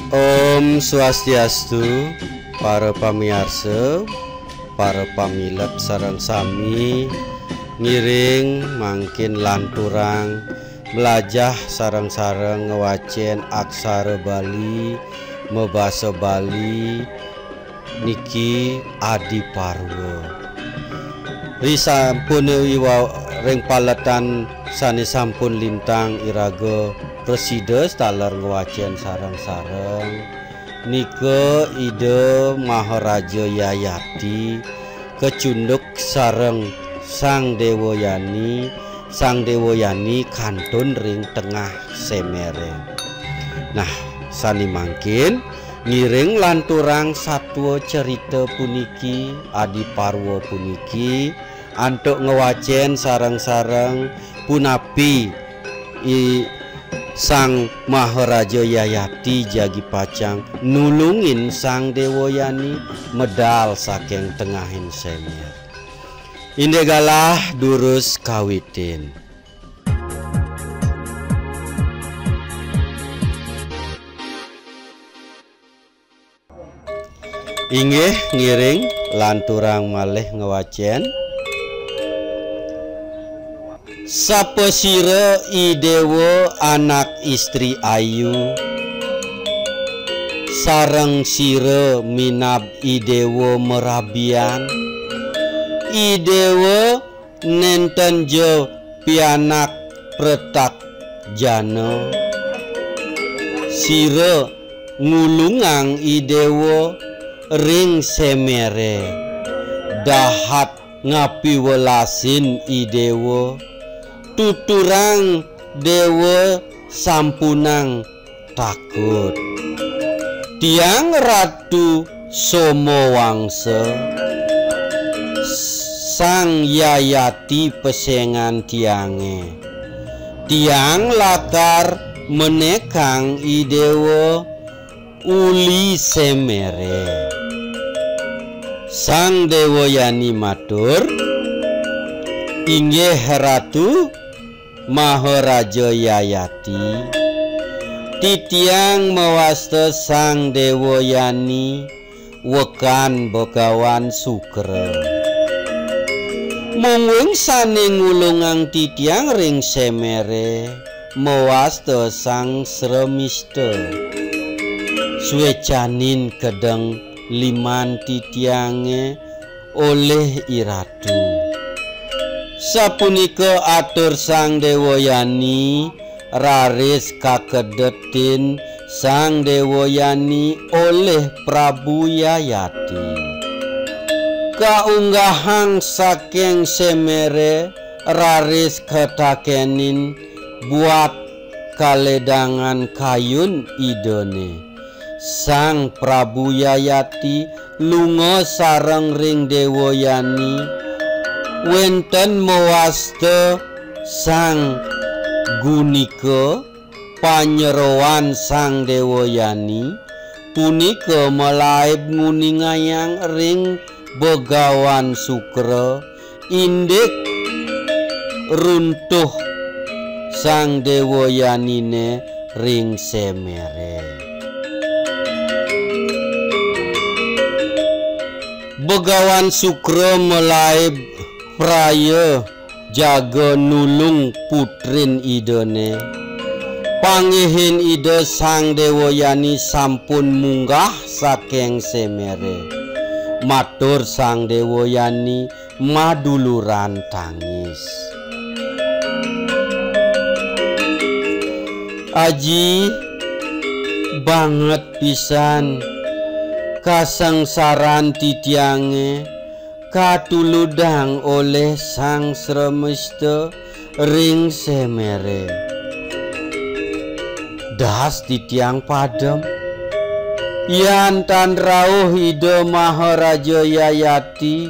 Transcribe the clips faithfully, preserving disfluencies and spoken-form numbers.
Om Swastiastu, para pamiarsa, para pamilet sareng sami, ngiring mangkin lanturang mlajah sareng-sareng ngwacén aksara Bali, mabasa Bali, niki Adi Parwa. Ri sampun iwa-, ring paletan sané sampun lintang iraga prasida taler ngwacén sareng-sareng. Nika Ida Maharaja Yayati kacunduk sareng Sang Déwa Yani, Sang Déwa Yani kantun ring tengah semere. Nah, sané mangkin ngiring lanturang satua cerita puniki, Adi Parwa puniki, antuk ngwacén sareng-sareng punapi i Sang Maharaja Yayati jagi pacang nulungin Sang Déwa Yani medal saking tengahing semere. Indik galah durus kawitin. Inggih ngiring lanturang malih ngwacén. Sapasira I Déwa anak istri ayu, sareng sira minab I Déwa marabian. I Déwa nénten ja pianak pretakjana. Sira ngulungang I Déwa ring semere. Dahat ngapiwelasin I Déwa. Tuturang Déwa sampunang takut. Tiang Ratu Somawangsa, Sang Yayati pesengan tiangé. Tiang lakar menekang I Déwa uli semere. Sang Déwa Yani matur, "Inggih Ratu Maharaja Yayati, titiang mawasta Sang Déwa Yani wekan Begawan Sukra. Mungguing sané ngulungang titiang ring semere mawasta Sang Sremista. Swecanin kedeng liman titiangé olih I Ratu." Sapunika atur Sang Déwa Yani, raris kakedetin Sang Déwa Yani olih Prabu Yayati. Kaunggahang saking semere raris katakenin buat kaledangan kayun Idané. Sang Prabu Yayati lunga sareng ring Déwa Yani, wénten mawasta sang gunika, panyeroan Sang Déwa Yani punika malaib nguningayang ring Begawan Sukra indik runtuh Sang Déwa Yaniné ring semere. Begawan Sukra malaib praya jaga nulung putrin Idané. Panggihin Ida Sang Déwa Yani sampun munggah saking semere. Matur Sang Déwa Yani maduluran tangis. Aji, banget pisan kasangsaran titiangé katuludang olih Sang Sremesta ring semere. Das titiang padem. Yan tan rauh Ida Maharaja Yayati,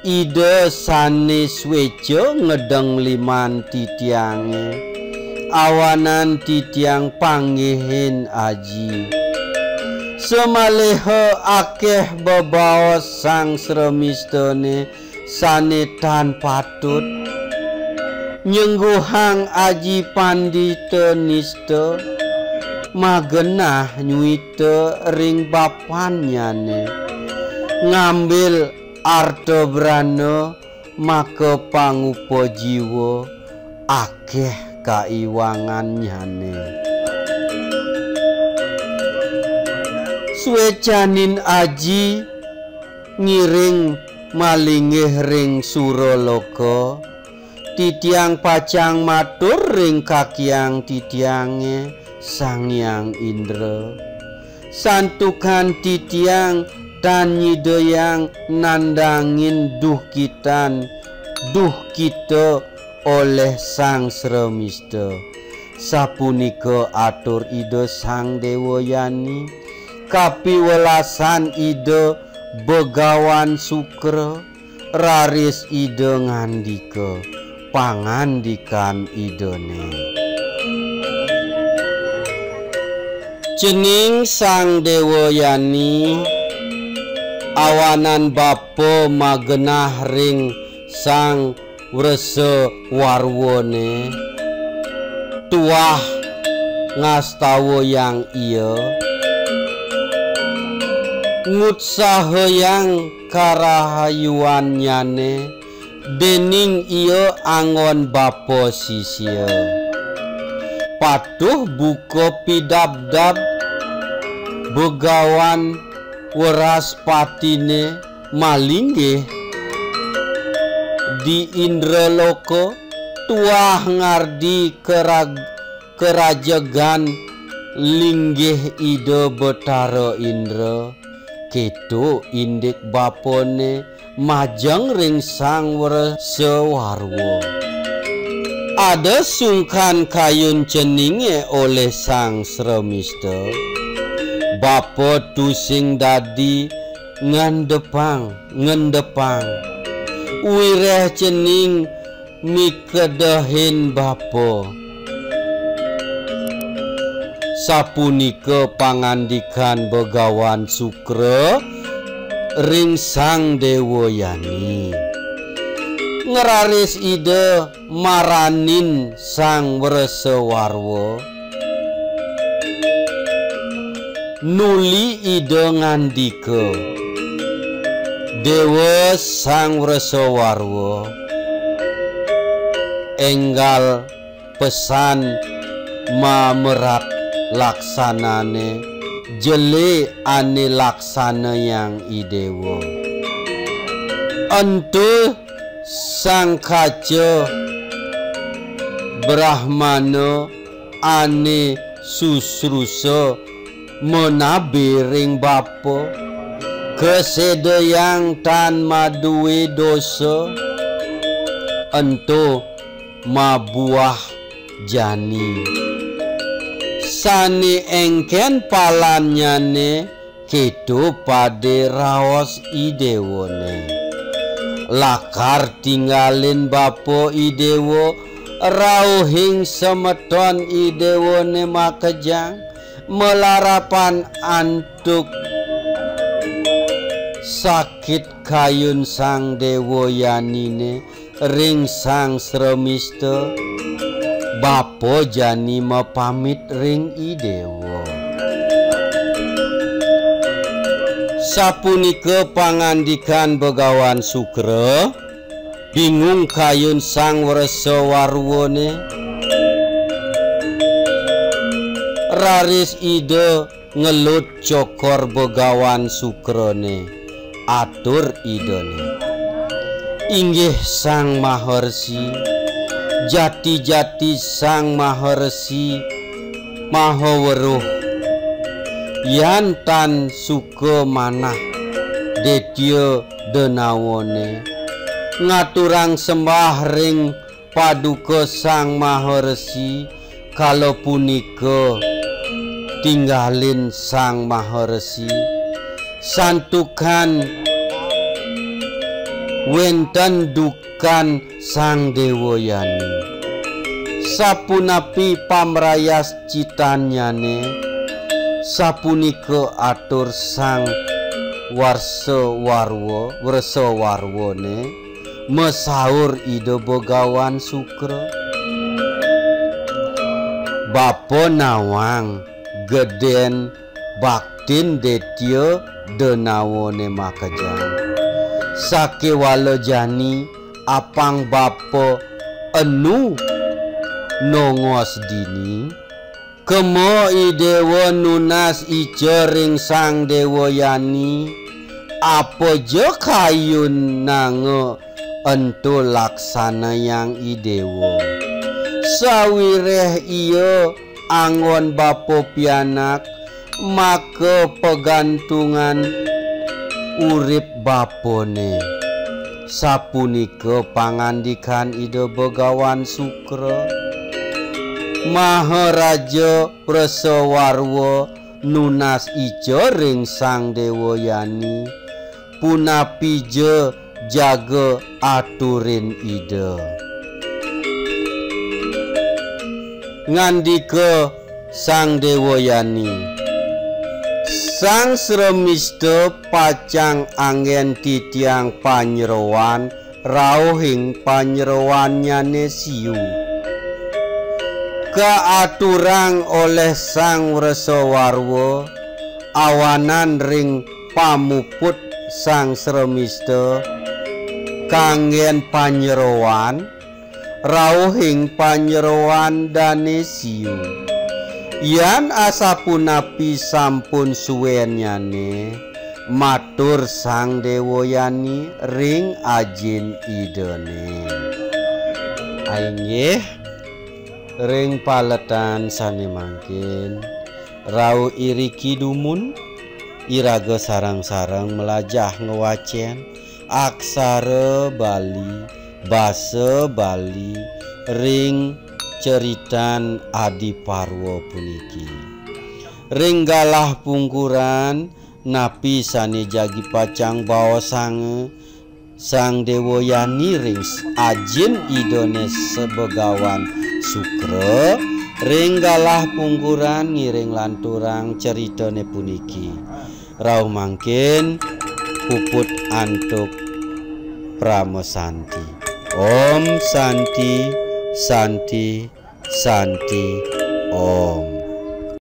Ida sané sweca ngedeng liman titiangé, awanan titiang panggihin Aji. Samaliha akéh bebaos Sang Sremistané sané tan patut, nyengguhang Aji Pandita Nista, magenah nyuwita ring bapannyane, ngambil arta brana maka pangupa jiwa akeh kaiwangannyane. Suecanin aji ngiring malinggih ring suraloka, titiang pacang matur ring kakiang titiange Sang Hyang Indra. Santukan titiang tan nyidayang nandangin duhkitan, duhkita olih Sang Sremista. Sapunika atur Ida Sang Dewa Yani, kapiwelasan Ida Begawan Sukra, raris Ida ngandika pangandikan Idane. Cening Sang Dewa Yani, awanan bapa magenah ring Sang Wresa Warwane, tuah ngastawayang ia, ngutsahayang karahayuannyane, dening ia anggon bapa sisia. Patuh buka pidabdab Begawan Wraspatine malinggih di Indraloka, tuah ngardi kerag-, kerajegan linggih Ida Betara Indra, keto indik bapane majeng ring Sang Wresa Warwa. Ada sungkan kayun ceninge olih Sang Sremista, bapa tusing dadi ngendepang, ngendepang. Wireh cening mikedehin bapa. Sapunika pangandikan Begawan Sukra ring Sang Dewa Yani. Ngraris Ida maranin Sang Wresa Warwa. Nuli Ida ngandika, "Dewa Sang Wresa Warwa, enggal pesan mamerat laksanane, jele ane laksanayang I Dewa." Ento Sang Kaca Brahmana ane susrusa manabe ring bapa, kasedayang tan madue dosa, ento mabuah jani. Sane engken palannyane, keto pade raos I Dewane. Lakar tinggalin bapa I Dewa, rauhing semeton I Dewane makejang, malarapan antuk sakit kayun Sang Dewa Yanine ring Sang Sremista, bapa jani mapamit ring I Dewa. Sapunika pangandikan Begawan Sukra, bingung kayun Sang Wresa Warwane. Raris Ida ngelut cokor Begawan Sukrane, atur Idane. "Inggih Sang Maharsi, jati-jati Sang Maharsi maha weruh, yan tan suka manah detya denawane, ngaturang sembah ring paduka Sang Maharesi, kala punika tinggalin Sang Maharesi, santukan wenten dukan Sang Dewa Yani. Sapunapi pamrayascitannyane, sapunika atur Sang Warsa Warwa, Wresa Warwane, masaur Ida Begawan Sukra. Bapa nawang gedén baktin détya denawané makejang. Sakéwala jani apang bapa enu nongos dini, kema I Déwa nunas ica ring Sang Déwa Yani, apa ja kayunanga ento laksanayang I Déwa. Sawiréh ia anggon bapa pianak, maka pagantungan urip bapané. Sapunika pangandikan Ida Begawan Sukra. Maharaja Wresawarwa nunas ica ring Sang Déwa Yani, punapi ja jaga aturin Ida. Ngandika Sang Déwa Yani, Sang Sremista pacang anggén titiang panyeroan rauhing panyeroannyané siu. Kaaturang olih Sang Wresawarwa awanan ring pamuput Sang Sremista kanggén panyeroan, rauhing panyeroan dané siu. Yan asapunapi sampun suénnyané, matur Sang Déwa Yani ring Ajin Idané. Inggih, ring paletan sané mangkin, rauh iriki dumun, iraga sareng-sareng malajah ngwacén aksara Bali, basa Bali ring ceritan Adi Parwa puniki. Ring galah pungkuran, napi sané jagi pacang baosanga Sang Déwa Yani ring Ajin Idané Sebegawan Sukra, ring galah pungkuran ngiring lanturang ceritané puniki. Rauh mangkin puput antuk Parama Santi. Om Santi, Santi, Santi, Om.